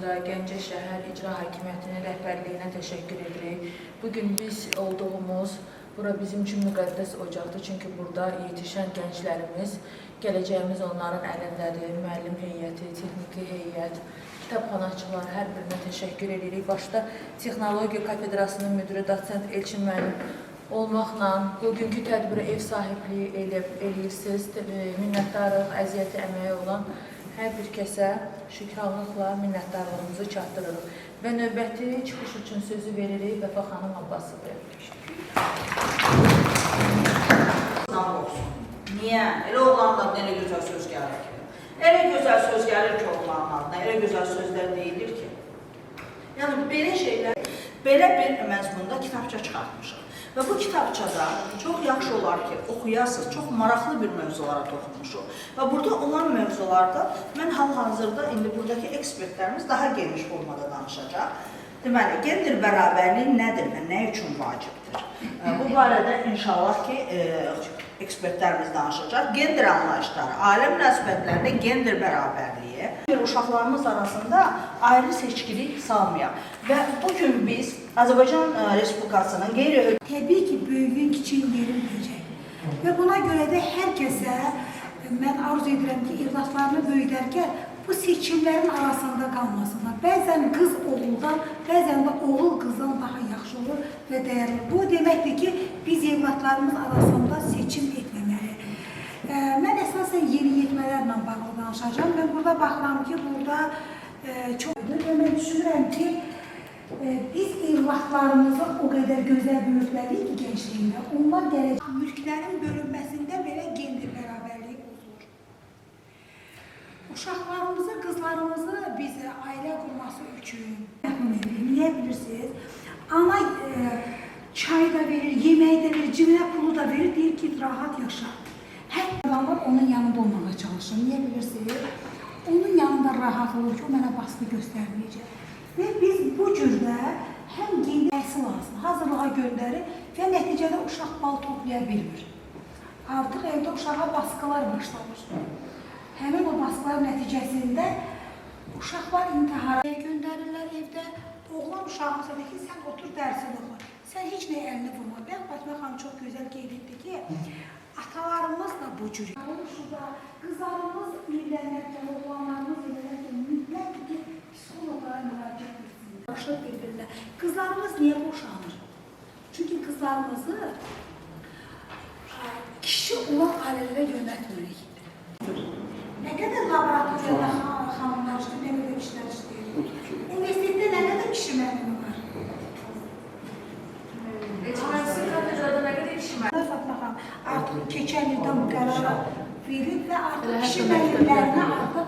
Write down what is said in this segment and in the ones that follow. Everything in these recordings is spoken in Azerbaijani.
arasında Gəncə şəhər İcra Hakimiyyətinin rəhbərliyinə təşəkkür edirik. Bugün biz olduğumuz bura bizim üçün müqəddəs ocaqdır. Çünki burada yetişən gənclərimiz, gələcəyimiz onların əlindədir. Müəllim heyəti, texniki heyət, kitabxanaçılar, hər birinə təşəkkür edirik. Başda Texnologiya Kafedrasının müdiri dosent Elçin müəllim olmaqla bugünkü tədbirə ev sahibliyi eləyirsiniz. Minnətdarıq əziyyəti, əməyi olan hər bir kəsə şükranlıqla minnətdarlığımızı çatdırırıq. Və növbəti çıxış üçün sözü veririk Vəfa xanım Abbasovaya. Olsun. Niyə? Elə oğlanın adına elə gözəl söz gəlir ki. Elə gözəl söz gəlir ki oğlanın adına, elə gözəl sözlər deyilir ki. Yəni belə şeylər, belə bir məzmunda kitabça çıxartmışıq. Və bu kitabçada çox yaxşı olar ki, oxuyasınız, çox maraqlı bir mövzulara toxunmuşuq. Və burada olan mövzularda mən hal-hazırda indi buradakı ekspertlərimiz daha geniş formada danışacaq. Deməli, gender bərabərliyi nədir və nə üçün vacibdir? Bu barədə inşallah ki, ekspertlərimiz danışacaq. Gender anlayışları, ailə münasibətlərində gender bərabərliyi, bir uşaqlarımız arasında ayrı seçkilik salmayaq. Və bugün biz Azərbaycan Respublikasının qeyri Təbii ki, böyüyün, kiçiyin yerini biləcək. Və buna görə də hər kəsə mən arzu edirəm ki, evlatlarını böyüdərkən bu seçimlərin arasında qalmasınlar. Bəzən qız oğuldan, bəzən də oğul qızdan daha yaxşı olur və dəyərli. Bu deməkdir ki, biz evlatlarımız arasında seçim etməməliyik. Mən əsasən yeniyetmələrlə bağlı danışacağam. Mən burada baxıram ki, burada çoxdur və mən düşünürəm ki, biz evlatlarımızı o qədər gözəl böyütməliyik ki, gəncliyində. Onlar gələcək mülklərin bölünməsində belə gender bərabərliyi pozulur. Uşaqlarımızı, qızlarımızı biz ailə qurması üçün məhrum edirik. Niyə bilirsiniz? Ana çay da verir, yemək də verir, cibinə pulu da verir, deyir ki, rahat yaşa. Hətta adamlar onun yanında olmağa çalışır. Niyə bilirsiniz? Onun yanında rahat olur ki, o mənə baskı göstərməyəcək. Və biz bu cürdə həm gender təhsil alsın, hazırlığa göndərir və nəticədə uşaq bal toplaya bilmir. Artıq evdə uşağa baskılar başlanır. Həmin o baskılar nəticəsində uşaqlar intihara göndərirlər evdə. Oğlan uşağı deyir ki, sən otur dərsini oxu. Sən heç nəyə əlini vurma. Bəx, Fatma xanım çox gözəl qeyd etdi ki, atalarımız da bu cür. Qonşuda qızlarımız evlənərkən, oğlanlarımız evlənərkən mütləq ki, psixoloqlara müraciət etsinlər. Başlar bir-birinə. Qızlarımız niyə boşanır? Çünki qızlarımızı kişi olan ailələrə yönəltmirik. Nə qədər laboratoriyada xanımlar işləyir, nə qədər kişilər işləyir. Universitetdə nə qədər kişi müəllimi var? Mühəndislik kafedrada nə qədər kişi müəllimi? Fatma xanım, artıq keçən ildən bu qərara verilib və artıq kişi müəllimlərinə artıq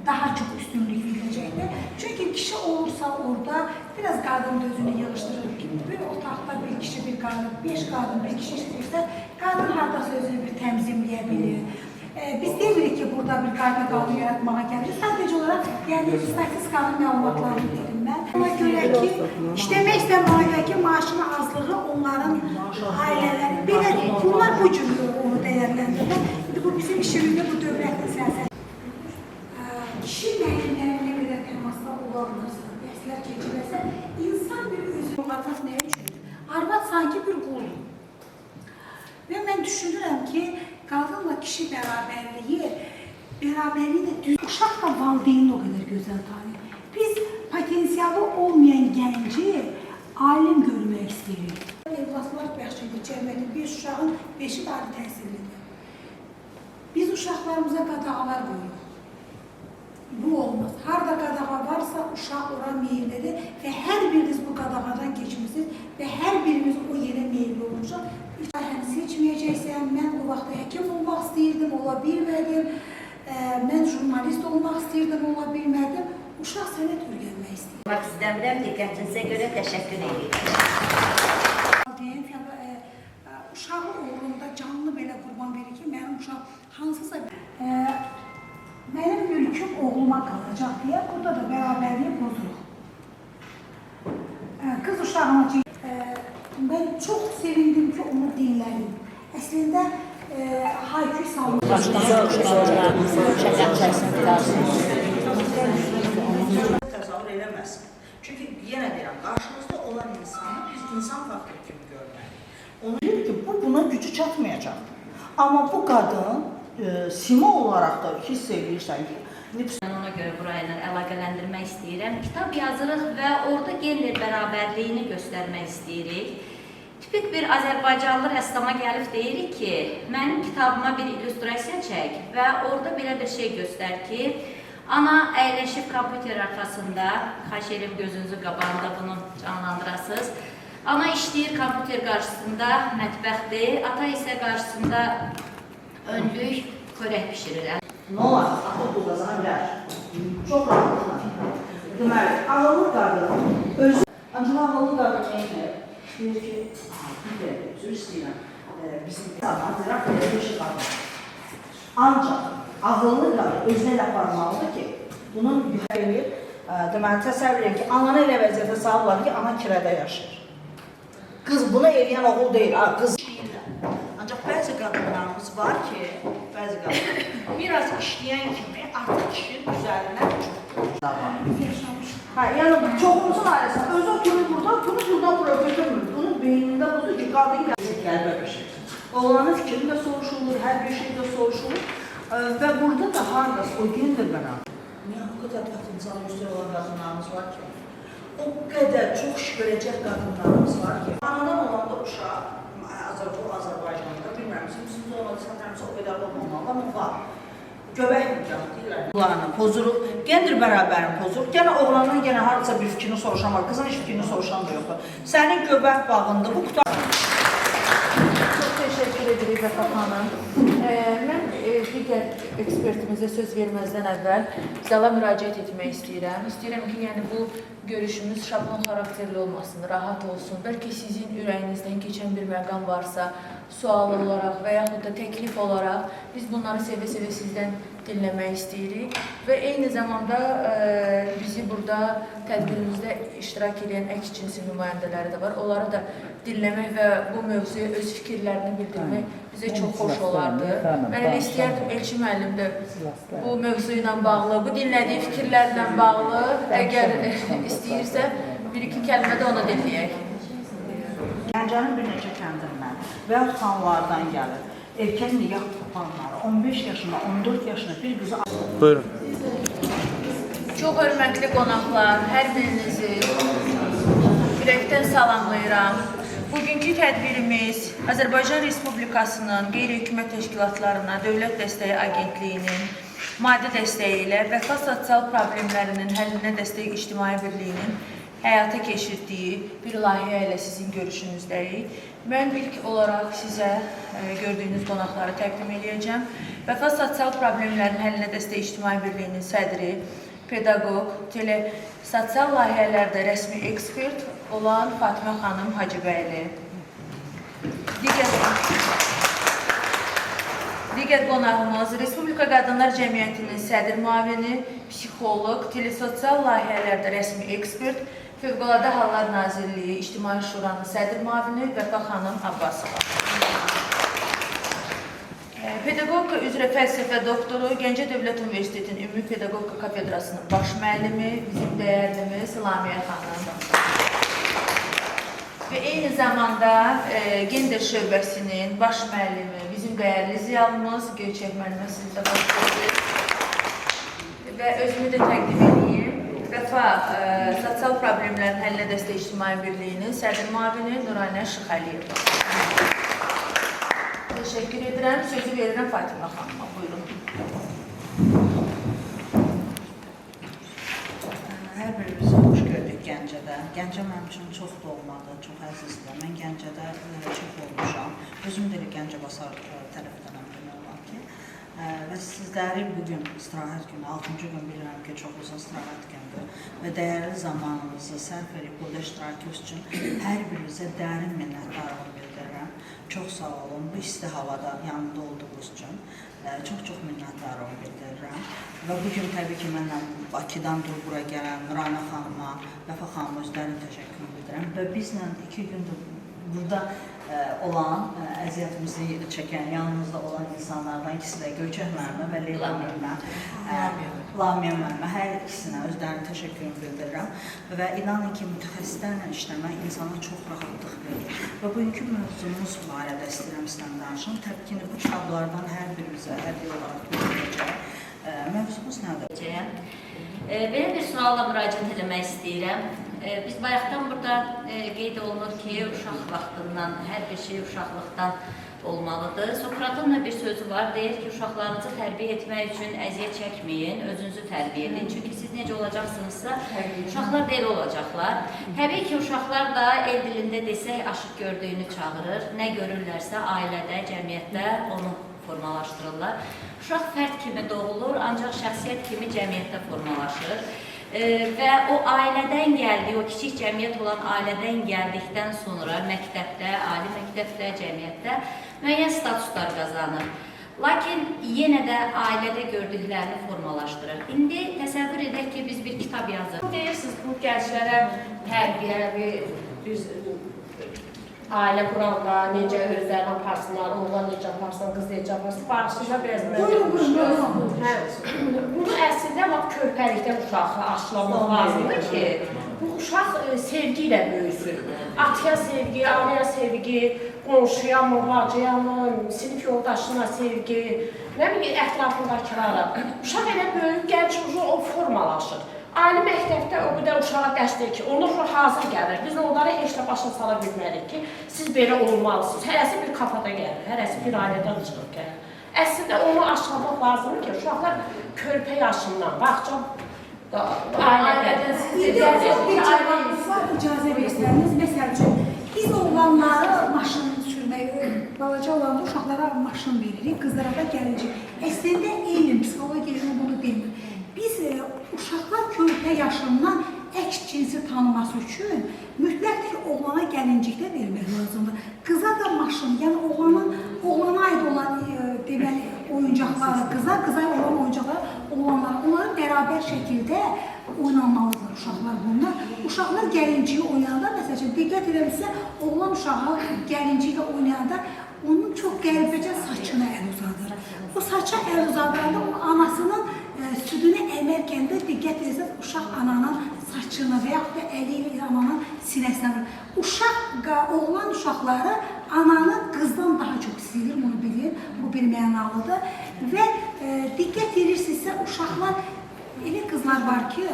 daha çox üstünlük veriləcəkdir. Çünki kişi olursa orada biraz qadın da özünü yığışdırır. Bir otaqda bir kişi, bir qadın, 5 qadın, bir kişi işləyirsə, qadın hardasa özünü bir təmzimləyə bilir. Biz demirik ki, burada bir qayda qanun yaratmağa gəlirik. Sadəcə olaraq, yəni statistikanın məlumatlarını dedim mən. Ona görə ki, işləmək istəyən ona görə ki, maaşının azlığı onların ailələri. Belə, bunlar bu cür onu dəyərləndirirlər. İndi bu bizim işimizdə, bu dövlətin siyasəti. Kişi müəllimləri nə qədər təmasda olarlarsa, dərslər keçirirsə, insan bir özü arvad nə üçündür? Arvad sanki bir quldur. Və mən düşünürəm ki, qadınla kişi bərabərliyi, bərabərliyi də düz. Uşaq da valideyni o qədər gözəl tanıyır. Biz potensialı olmayan gənci alim görmək istəyirik. Evlatlar bəxş edir cəmiyyətin 5 uşağın 5-i də ali təhsillidir. Biz uşaqlarımıza qadağalar qoyuruq. Bu olmaz. Harda qadağa varsa uşaq ora meyillidir və hər biriniz bu qadağadan keçmisiniz və hər birimiz o yerə meyilli olmuşuq. Sahəni seçməyəcəksən, mən o vaxt həkim olmaq istəyirdim, ola bilmədim. Mən jurnalist olmaq istəyirdim, ola bilmədim. Uşaq sənət öyrənmək istəyir. Bax istəmirəm, diqqətinizə görə təşəkkür edirəm. Valideyn uşağı uğrunda canını belə qurban verir ki, mənim uşaq hansısa mənim mülküm oğluma qalacaq deyə burada da bərabərliyi pozuruq. Qız uşağına mən çox sevindim ki, onu dinlədim. Əslində hayküy salmaq. Başdan uşaqlar şəkər çəksin, qurtarsın. Təzahür qəbul eləməsin. Çünki yenə deyirəm, qarşımızda olan insanı biz insan faktoru kimi görməliyik. Onu deyir ki, bu buna gücü çatmayacaq. Amma bu qadın sima olaraq da hiss eləyirsən ki, Mən ona görə burayla əlaqələndirmək istəyirəm. Kitab yazırıq və orada gender bərabərliyini göstərmək istəyirik. Tipik bir Azərbaycanlı rəssama gəlib deyirik ki, mənim kitabıma bir illüstrasiya çək və orada belə bir şey göstər ki, ana əyləşib kompüter arxasında, xahiş edirəm gözünüzün qabağında bunu canlandırasınız. Ana işləyir kompüter qarşısında, mətbəxdir, ata isə qarşısında önlük, xörək bişirir. Nə olar? Axı bu qazana bilər. Çox rahatlıqla. Deməli, ağıllı qadın özü, ancaq ağıllı qadın nə edir? Deyir ki, bir dəqiqə, üzr istəyirəm. Bizim insanlar belə bir şey qadın. Ancaq ağıllı qadın özünə elə aparmalıdır ki, bunun eləyir. Deməli, təsəvvür edin ki, ananı elə vəziyyətə salıblar ki, ana kirədə yaşayır. Qız bunu eləyən oğul deyil, qız işləyirlər. Ancaq bəzi qadınlarımız var ki, bəzi qadınlar biraz işləyən kimi artıq kişinin üzərindən çox Yaşamış. Hə, yəni çoxumuzun ailəsində özü oturur burada, bunu buradan bura götürmür. Bunun beynində budur ki, qadın qəribə bir şeydir. Oğlanın fikrini də soruşulur, hər bir şey də soruşulur və burada da hardasa o gender bərabər. Niyə o qədər potensial yüksək olan qadınlarımız var ki, o qədər çox iş görəcək qadınlarımız var ki, anadan olanda uşaq, Azərbaycanda, bilmirəm, bizim olmadı, sənəmsə o qədər olmamalı, amma var. Göbək nikahı deyirlər. Bunlarını pozuruq, gender bərabərini pozuruq. Gənə oğlanın yenə hardasa bir fikrini soruşan var, qızın heç fikrini soruşan da yoxdur. Sənin göbək bağında bu qutar. Çox təşəkkür edirik Vəfa xanım. Mən digər ekspertimizə söz verməzdən əvvəl zala müraciət etmək istəyirəm. İstəyirəm ki, yəni bu görüşümüz şablon xarakterli olmasın, rahat olsun. Bəlkə sizin ürəyinizdən keçən bir məqam varsa, sual olaraq və yaxud da təklif olaraq biz bunları sevə-sevə sizdən dinləmək istəyirik. Və eyni zamanda bizi burada tədbirimizdə iştirak edən əks cinsi nümayəndələri də var. Onları da dinləmək və bu mövzuya öz fikirlərini bildirmək bizə çox xoş olardı. Mən elə istəyərdim Elçi müəllim də bu mövzu ilə bağlı, bu dinlədiyi fikirlərlə bağlı, əgər istəyirsə bir-iki kəlmə də onu dinləyək. Gəncənin bir neçə kəndindən və yaxud xanlardan gəlir. Erkən nigah tapanları 15 yaşında, 14 yaşında bir qızı... Buyurun. Çox hörmətli qonaqlar, hər birinizi ürəkdən salamlayıram. Bugünkü tədbirimiz Azərbaycan Respublikasının qeyri-hökumət təşkilatlarına Dövlət Dəstəyi Agentliyinin maddi dəstəyi ilə Vəfa Sosial Problemlərinin Həllinə Dəstək İctimai Birliyinin həyata keçirdiyi bir layihə ilə sizin görüşünüzdəyik. Mən ilk olaraq sizə gördüyünüz qonaqları təqdim eləyəcəm. Vəfa Sosial Problemlərinin Həllinə Dəstək İctimai Birliyinin sədri, pedaqoq, telesosial layihələrdə rəsmi ekspert olan Fatimə xanım Hacıbəyli. Digər qonağımız Respublika Qadınlar Cəmiyyətinin sədr müavini, psixoloq, telesosial layihələrdə rəsmi ekspert, Fövqəladə Hallar Nazirliyi İctimai Şuranın sədr müavini Vəfa xanım Abbasova. Pedaqogika üzrə fəlsəfə doktoru, Gəncə Dövlət Universitetinin Ümumi Pedaqogika Kafedrasının baş müəllimi, bizim dəyərlimiz Lamiyə xanım. Və eyni zamanda Gender şöbəsinin baş müəllimi, bizim dəyərli ziyalımız Göyçək müəllimə sizi də xoş gördük. Və özümü də təqdim edeyim. Vəfa Sosial Problemlərin Həllinə Dəstək İctimai Birliyinin sədr müavini Nuranə Şıxəliyeva. Təşəkkür edirəm. Sözü verirəm Fatimə xanıma. Buyurun. Hər birimizi xoş gördük Gəncədə. Gəncə mənim üçün çox doğmadır, çox əzizdir. Mən Gəncədə çox olmuşam. Özüm də elə Gəncə Basar tərəfdənəm demək olar ki. Və sizləri bugün istirahət günü, 6-cı gün bilirəm ki, çox uzun istirahət gündür və dəyərli zamanınızı sərf edib burada iştirakınız üçün hər birinizə dərin minnətdarlığımı bildirirəm. Çox sağ olun, bu isti havada yanında olduğunuz üçün çox-çox minnətdarlığımı bildirirəm. Və bugün təbii ki, mənlə Bakıdan durub bura gələn Nuranə xanıma, Vəfa xanıma öz dərin təşəkkürümü bildirirəm və bizlə 2 gündür burada olan, əziyyətimizi çəkən, yanımızda olan insanlardan ikisi də Göyçək müəllimə və Leyla müəllimə. Lamiyə müəllimə, hər ikisinə özlərinin təşəkkürümü bildirirəm və inanın ki, mütəxəssislərlə işləmək insana çox rahatlıq verir. Və bugünkü mövzumuz barədə istəyirəm sizdən danışım. Təbii ki, bu kitablardan hər birimizə hədiyyə olaraq veriləcək. Mövzumuz nədir? Belə bir sualla müraciət eləmək istəyirəm. Biz bayaqdan burada qeyd olunur ki, uşaq vaxtından, hər bir şey uşaqlıqdan olmalıdır. Sokratın da bir sözü var, deyir ki, uşaqlarınızı tərbiyə etmək üçün əziyyət çəkməyin, özünüzü tərbiyə edin. Çünki siz necə olacaqsınızsa, uşaqlar da elə olacaqlar. Təbii ki, uşaqlar da el dilində desək, aşıq gördüyünü çağırır. Nə görürlərsə ailədə, cəmiyyətdə onu formalaşdırırlar. Uşaq fərd kimi doğulur, ancaq şəxsiyyət kimi cəmiyyətdə formalaşır. Və o ailədən gəldiyi, o kiçik cəmiyyət olan ailədən gəldikdən sonra məktəbdə, ali məktəbdə, cəmiyyətdə müəyyən statuslar qazanır. Lakin yenə də ailədə gördüklərini formalaşdırır. İndi təsəvvür edək ki, biz bir kitab yazırıq. Deyirsiniz, bu gənclərə tərbiyə, biz ailə quranda necə özlərini aparsınlar, oğlan necə aparsın, qız necə aparsın, bağışlayın biraz mən. Buyurun. Hə, bunu əslində lap körpəlikdən uşağı aşılamaq lazımdır ki, bu uşaq sevgi ilə böyüsün. Ataya sevgi, anaya sevgi, qonşuya mı, bacıya mı, sinif yoldaşına sevgi, nə bilim ətrafındakılara. Uşaq elə böyük, gənc o formalaşır. Ali məktəbdə o qədər uşağa dərs deyir ki, onlar hazır gəlir. Biz onlara heç də başa sala bilmərik ki, siz belə olmalısınız. Hərəsi bir kafada gəlir, hərəsi bir ailədən çıxıb gəlir. Əslində onu aşılamaq lazımdır ki, uşaqlar körpə yaşından, bağça ailədən. İndi bir cavabımız var, icazə versəniz. Məsəl üçün, biz oğlanları maşın sürməyi, balaca olanda uşaqlara maşın veririk, qızlara da gəlincik. Əslində elm, psixologiya elmi bunu demir. Biz uşaqlar körpə yaşından əks cinsi tanıması üçün mütləqdir ki, oğlana gəlincikdə vermək lazımdır. Qıza da maşın, yəni oğlana aid olan deməli, oyuncaqları, qıza olan oyuncaqları oğlanlara, onları bərabər şəkildə oynanmalıdır uşaqlar bunlar. Uşaqlar gəlinciyi oynayanda, məsəl üçün, diqqət edəmsə, oğlan uşağı gəlinciklə oynayanda onun çox qəribəcə saçına əl uzadır. O saça əl uzadanda o anasının südünü əmərkən də diqqət edirseniz, uşaq ananın saçını və yaxud da əli ilə ananın sinəsinə vurur. Oğlan uşaqları ananı qızdan daha çox istəyir, bunu bilir, bu bir mənalıdır. Və diqqət edirsinizsə, uşaqlar, elə qızlar var ki,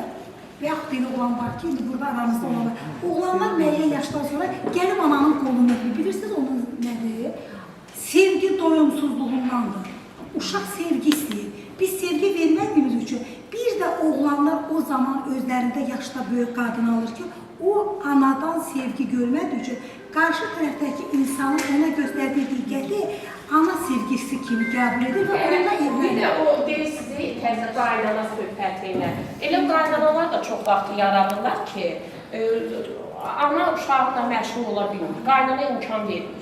və yaxud elə oğlan var ki, indi burada aramızda olanlar, oğlanlar müəyyən yaşdan sonra gəlib ananın qolunu öpür. Bilirsiniz onun nədir? Sevgi doyumsuzluğundandır. Uşaq sevgi istəyir. Biz sevgi vermədiyimiz üçün bir də oğlanlar o zaman özlərində yaşda böyük qadın alır ki, o anadan sevgi görmədiyi üçün qarşı tərəfdəki insanın ona göstərdiyi diqqəti ana sevgisi kimi qəbul edir və onunla evlənir. Bir də o deyirsiniz təzə qaynana söhbəti ilə. Elə qaynanalar da çox vaxt yaranırlar ki, ana uşağına məşğul ola bilmir, qaynana imkan vermir.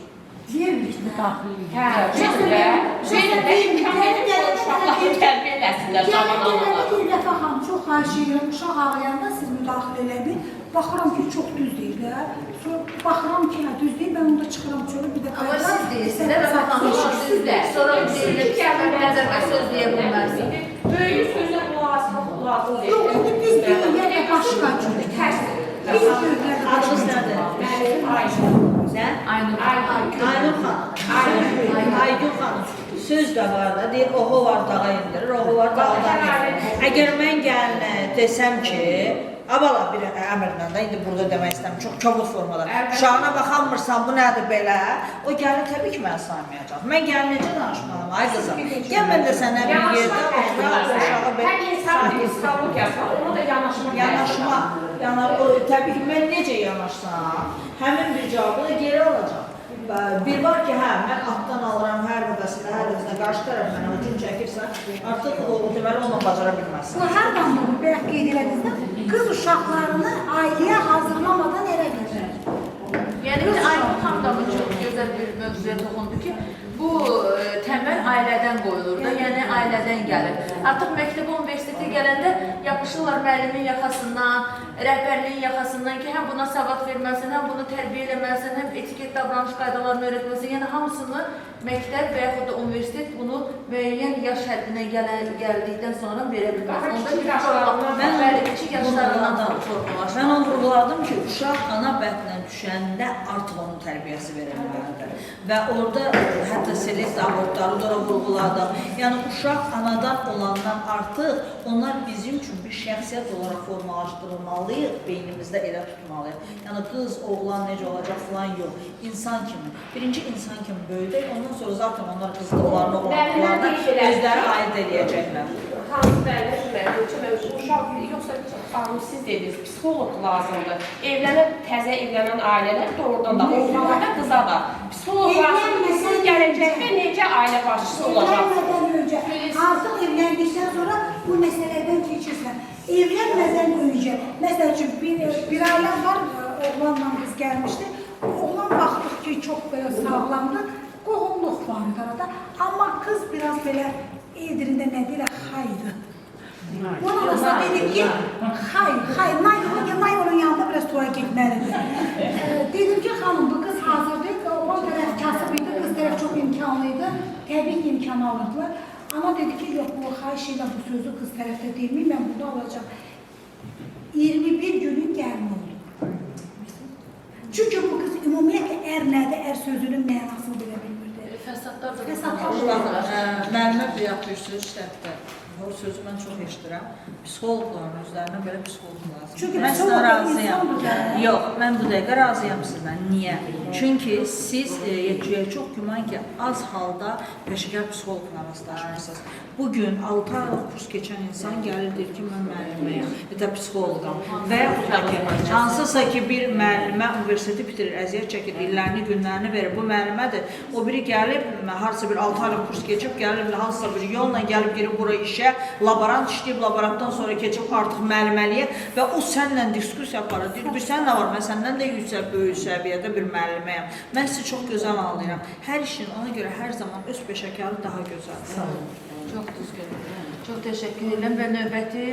Deyirmiş müdaxilə. Hə, verir də imkan verir ki, uşaqları tərbiyə eləsinlər cavan analar. Gəlin Rəfa xanım, çox xahiş edirəm, uşaq ağlayanda siz müdaxilə eləməyin. Baxıram ki, çox düz deyirlər. Sonra baxıram ki, hə, düz deyir, mən onda çıxıram çölə, bir də Amma qayıdıram. siz deyirsiniz, Rəfa xanım, siz də. Sonra deyilir ki, nəzərə söz deyə bilməzsiniz. Böyük sözə qulaq asmaq lazım deyil. Yox, indi biz böyüklər də başqa cür. Tərs. Biz böyüklər də başqa Adınız cür. nədir? Mənim Ayşə. Nə? Aynur. Aynur xanım. Aygün xanım. Söz də var da, deyir, oxu var dağa endirir, oxu var dağdan endirir. Əgər mən gəlinə desəm ki, abala bir əmrlə də, indi burada demək istəmirəm, çox kobud formada. Uşağına baxanmırsan, bu nədir belə? O gəlin təbii ki, məni saymayacaq. Mən gəlin necə danışmalıyam, ay qızım? Gəl mən də sənə bir yerdə oturaq, uşağı belə Həm insanın bir psixologiyası var, ona da yanaşma. Yanaşma, təbii ki, mən necə yanaşsam, həmin bir cavabı da geri alacaq. Bir var ki, hə, mən altdan alıram hər dəfəsində, hər dəfəsində qarşı tərəf mənə hücum çəkirsə, artıq o, deməli, onunla bacara bilməzsən. Bu hardan doğru? Bayaq qeyd elədiniz də, qız uşaqlarını ailəyə hazırlamadan ərə verirlər. Yəni bir Aygün xanım da bu çox gözəl bir mövzuya toxundu ki, bu təməl ailədən qoyulur da, yəni ailədən gəlir. Artıq məktəbə, universitetə gələndə yapışırlar müəllimin yaxasından, rəhbərliyin yaxasından ki, həm buna savad verməlisən, həm bunu tərbiyə eləməlisən, həm etiket davranış qaydalarını öyrətməlisən. Yəni hamısını məktəb və yaxud da universitet bunu müəyyən yaş həddinə gəldikdən sonra verə bilməz. Daha Onda kiçik yaşlarından bəli, kiçik yaşlarından formalaşır. Mən onu vurğuladım ki, uşaq ana bətninə düşəndə artıq onun tərbiyəsi verilməlidir. Və orada hətta selekt abortları da ora vurğuladım. Yəni uşaq anadan olandan artıq onlar bizim üçün bir şəxsiyyət olaraq formalaşdırılmalıyıq, beynimizdə elə tutmalıyıq. Yəni qız, oğlan necə olacaq filan yox. İnsan kimi. Birinci insan kimi böyüdək, ondan sonra zaten onlar qızlıqlarını, Müəllimlər oğlanlıqlarını qeyd elədi. özləri aid eləyəcəklər. Hansı müəllimlər müəllim, uşaq yoxsa xanım siz dediniz, psixoloq lazımdır. Evlənən, təzə evlənən ailələr doğrudan da oğlana da qıza da psixoloq lazımdır. Qızın gələcəkdə necə ailə başçısı olacaq? Evlənmədən öncə, artıq evləndikdən sonra bu məsələdən keçirsən. Evlənmədən öncə, məsəl üçün bir ailə var, oğlanla qız gəlmişdi. Oğlan baxdıq ki, çox belə sağlamdır, qohumluq var idi arada. Amma qız biraz belə ev dilində nə deyirlər, haydı. Bunun arasında dedim ki, hay, hay, nay, nay onun yanında biraz tuğa getməlidir. Dedim ki, xanım, bu qız hazırdır, oğlan tərəf kasıb idi, qız tərəf çox imkanlı idi, təbii ki, imkan alırdılar. Ana dedi ki, yox, bu xahiş ilə bu sözü qız tərəfdə deməyim, mən bunu alacağam. 21 günün gəlini oldu. Çünki bu qız ümumiyyətlə ər nədir, ər sözünün mənasını belə bilmirdi. Fəsadlar da Fəsadlar Baxın, müəllimə bir söz işlətdi. O sözü mən çox eşidirəm. Psixoloqların özlərinə belə psixoloq lazım. Çünki mən sizdən psixoloq razıyam. insandır da. Yox, mən bu dəqiqə razıyam sizdən. Niyə? Çünki siz çox güman ki, az halda peşəkar psixoloqla rastlaşmırsınız. Bugün 6 aylıq kurs keçən insan gəlir deyir ki, mən müəlliməyəm, bir də psixoloqam. Və yaxud da ki, hansısa ki bir müəllimə universiteti bitirir, əziyyət çəkir, illərini, günlərini verir. Bu müəllimədir. O biri gəlib, hansısa bir 6 aylıq kurs keçib, gəlir hansısa bir yolla gəlib girib bura işə, laborant işləyib, laborantdan sonra keçib artıq müəlliməliyə və o səninlə diskussiya aparır. Deyir, bir sən nə var, mən səndən də yüksək, böyük səviyyədə bir müəlliməyəm. Mən sizi çox gözəl anlayıram. Hər işin ona görə hər zaman öz peşəkarı daha gözəldir. Sağ olun. Çox düzgün. Çox təşəkkür edirəm və növbəti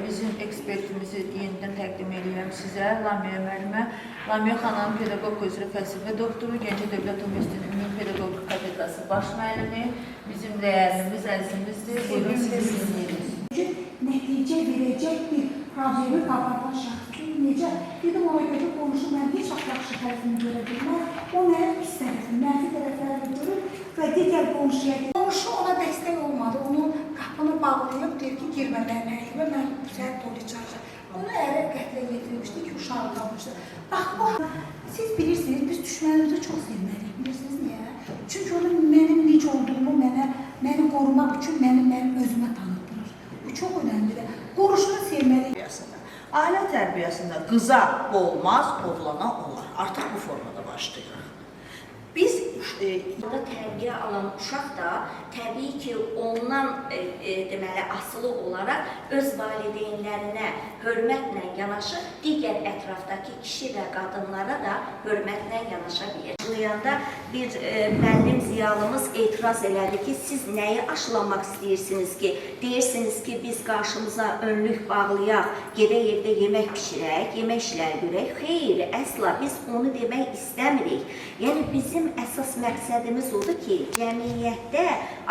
bizim ekspertimizi yenidən təqdim edirəm sizə, Lamiyə müəllimə. Lamiyə xanım pedaqoq üzrə fəlsəfə doktoru, Gəncə Dövlət Universitetinin Ümumi Pedaqoq Kafedrası baş müəllimi, bizim dəyərlimiz, əzizimizdir. Buyurun, sizi dinləyirik. Nəticə verəcək bir problemi qabardan şəxsdir. Necə? Dedim ona görə qonşu mən heç vaxt yaxşı tərəfini görə bilməz. O mənim pis tərəfimi, mənfi tərəflərimi görür və digər qonşuya gedir. Qonşu ona dəstək olmadı. Onun qapını bağlayıb deyir ki, girmə mənim evimə, mən səni polis çağıracağam. Onu ərə qətlə yetirmişdi ki, uşağı qalmışdı. Bax bu, siz bilirsiniz, biz düşmənimizi çox sevməliyik. Bilirsiniz niyə? Çünki onun mənim necə olduğumu məni qorumaq üçün mənim özümə tanıtdırır. Bu çox önəmlidir. Qonşunu sevməliyik. Tərbiyəsində. Ailə tərbiyəsində qıza bu olmaz, oğlana olar. Artıq bu formada başlayırıq. Biz Burada tərbiyə alan uşaq da təbii ki, ondan deməli asılı olaraq öz valideynlərinə hörmətlə yanaşı, digər ətrafdakı kişi və qadınlara da hörmətlə yanaşa bilir. Aşılayanda bir müəllim ziyalımız etiraz elədi ki, siz nəyi aşılamaq istəyirsiniz ki, deyirsiniz ki, biz qarşımıza önlük bağlayaq, gedək evdə yemək bişirək, yemək işləri görək. Xeyr, əsla biz onu demək istəmirik. Yəni bizim əsas məqsədimiz odur ki, cəmiyyətdə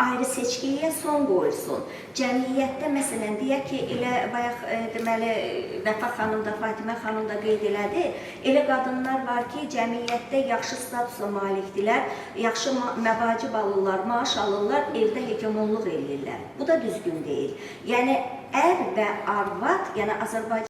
ayrı seçkiliyə son qoyulsun. Cəmiyyətdə məsələn deyək ki, elə bayaq deməli Vəfa xanım da, Fatimə xanım da qeyd elədi. Elə qadınlar var ki, cəmiyyətdə yaxşı statusa malikdirlər, yaxşı məvacib alırlar, maaş alırlar, evdə hegemonluq eləyirlər. Bu da düzgün deyil. Yəni ər və arvad, yəni Azərbaycan